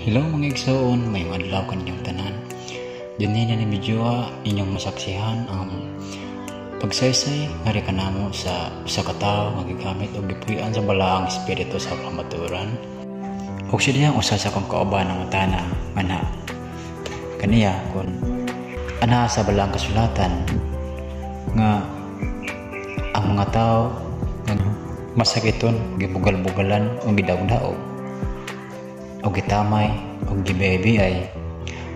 Hello mga igsoon, maayong adlaw kaninyong tanan. Dinhi na ni Medyoa inyong masaksihan ang pagsaysay ngari kanamo sa usa ka tawo nga gigamit og gipuy-an sa balaang espiritu sa kamatuoran. Ug siya dihang usa sa akong kauban ang utana nga na kaniya kon ana sa balaang kasulatan nga ang mga tawo nga masakiton gibugal-bugalan o gidaog-daog o gitamay o gibiyay-biyay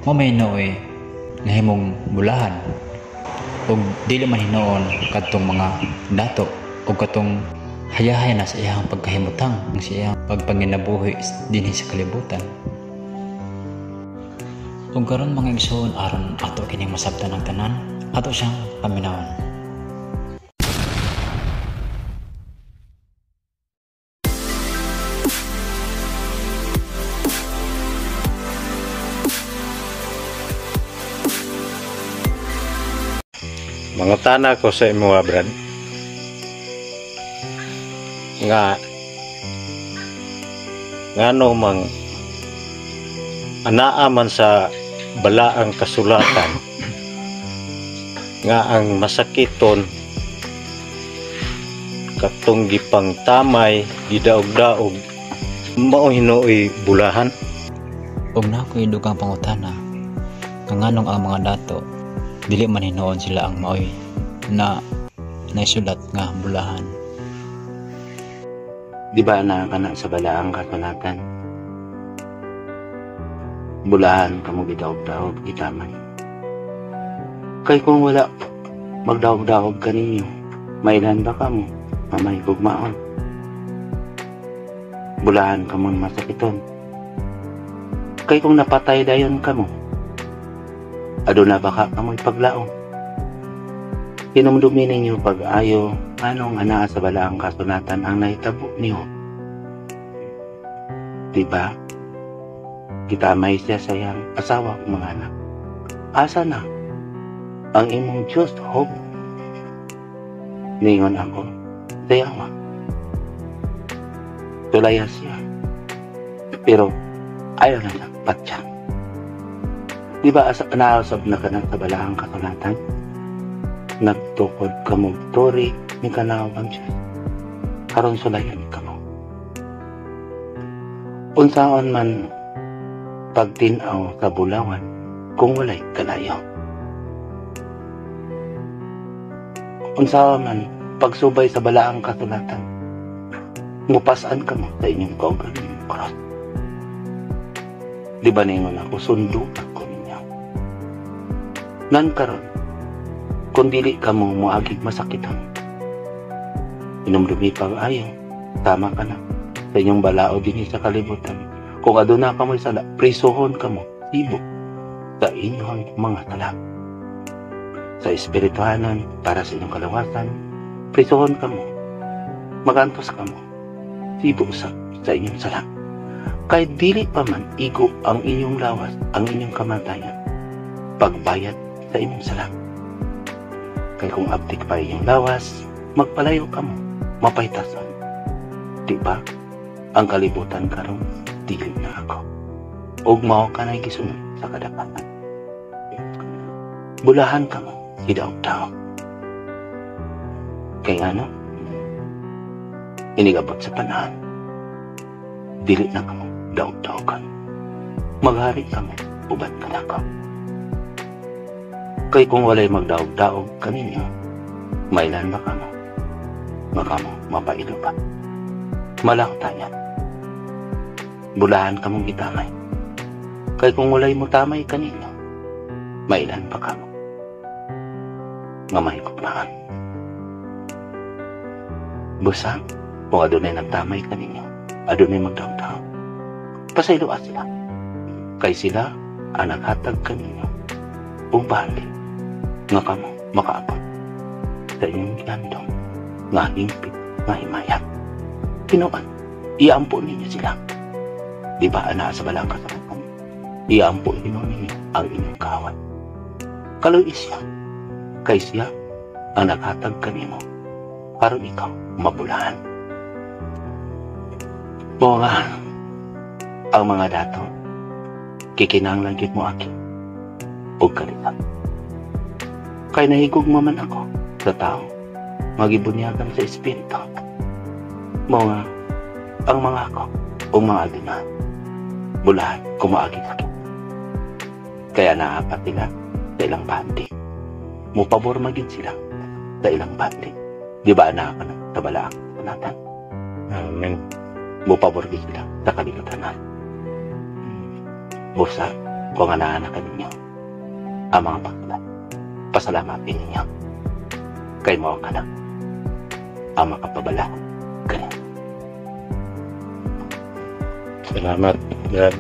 mo may nooy nahimong bulahan ug dili man hinuon kadtong mga dato o katong hayahay na sa iyang pagkahimutang sa iyang pagpanginabuhi dinhi sa kalibutan. Ug karon mga igsoon, aron ato kining masabtan ang tanan, ato siyang paminawon. Mangutana ko sa imo, Brad. Nga ngano mang anaa man sa balaang kasulatan nga ang masakiton katong gipangtamay, gidaog-daog, mao hinuoy bulahan? Ug naa ko'y dugang pangutana nga nganong ang mga dato dili man hinuon sila ang maoy na naisulat nga bulahan? Di ba na kana sa balaang kasulatan? Bulahan kamo gidaog-daog gitamay. Kay kung wala magdaog-daog kaninyo, mailan ba kamo mamay gugmaon? Bulahan kamo masakiton. Kay kung napatay dayon kamo, aduna baka kamoy paglaom? Hinumdumi ninyo pag-ayo anong anaa sa balaang kasulatan ang nahitabo niyo. Diba? Gitamay siya sa iyang asawa ug mga anak. Asa na ang imong Diyos, Hob? Ningon ako, sayawa. Tulaya siya. Pero ayaw na nagpat siya. Di ba naasab na ka na sa balaang kasulatan? Nagtukod ka mo, turi ni kanawag ang Diyos. Karon sulayan ka mo. Unsaon man pagtinaw sa bulawan kung walay kalayo. Unsaon man pagsubay sa balaang kasulatan, mupasan ka mo sa inyong kaugalingong cross. Di ba ningon ako, sundo ako ninyo? Nan karon, kung dili ka mo moagig masakitan, inumdumi pag ayo, tama ka na sa inyong balao dinhi sa kalibutan. Kung aduna ka mo'y sala, prisuhon ka mo, sibo sa inyong mga sala. Sa espirituhanon, para sa inyong kalawasan, prisuhon ka mo, magantos ka mo, sibo sa inyong sala. Kahit dili pa man igo ang inyong lawas, ang inyong kamatayan, pagbayad sa inyong sala. Kay kung abtik pa inyong lawas, magpalayo ka mo, mapaytasan. Di ba? Ang kalibutan karon, dili na ako. Ug mao ka na'y gisunod sa kadapatan. Bulahan ka mo, hidaog-daog. Kay ano? Inigabot sa panahon. Dili na ka mo, daog-daogan. Maghari ka mo, uban ka na ka. Kay kung walay magdaog-daog kaninyo, mailan ba ka mo? Baka mo, mapailo pa. Malakta niya. Bulahan ka mong gitamay. Kay kung walay mo tamay kaninyo, mailan pa ka mo? Nga mahigugmaan. Busa, kung adunay nagtamay kaninyo, adunay magdaog-daog. Pasayloa sila. Kay sila ang naghatag kaninyo ug bali nga kamo makaabot sa inyong gihandom nga hingpit nga himaya. Tinuod, iampo ninyo sila. Di ba ana sa balang kasulatan? Iampo ninyo ang inyong kaaway. Kaluoy siya, kay siya ang naghatag kanimo aron ikaw mabulahan. Mao nga ang mga dato Kikinahanglan gyud mo aki og kalinga. Kay nahigugma man ako sa tao nga gibunyagan sa Espiritu. Mao nga ang mga ako o mga aduna bulahan kumaagi sa. Kaya naapat sila sa ilang bandi. Mupabor magid sila sa ilang bandi. Di ba naa ka na sa balaang kasulatan? Amen. Mupabor gid sila sa kalibutan. Busa, kung anaa na ninyo ang mga pagsulat, pasalamatin ninyo. Kay mao ka na ang makapabala kaniyo. Salamat, Brad.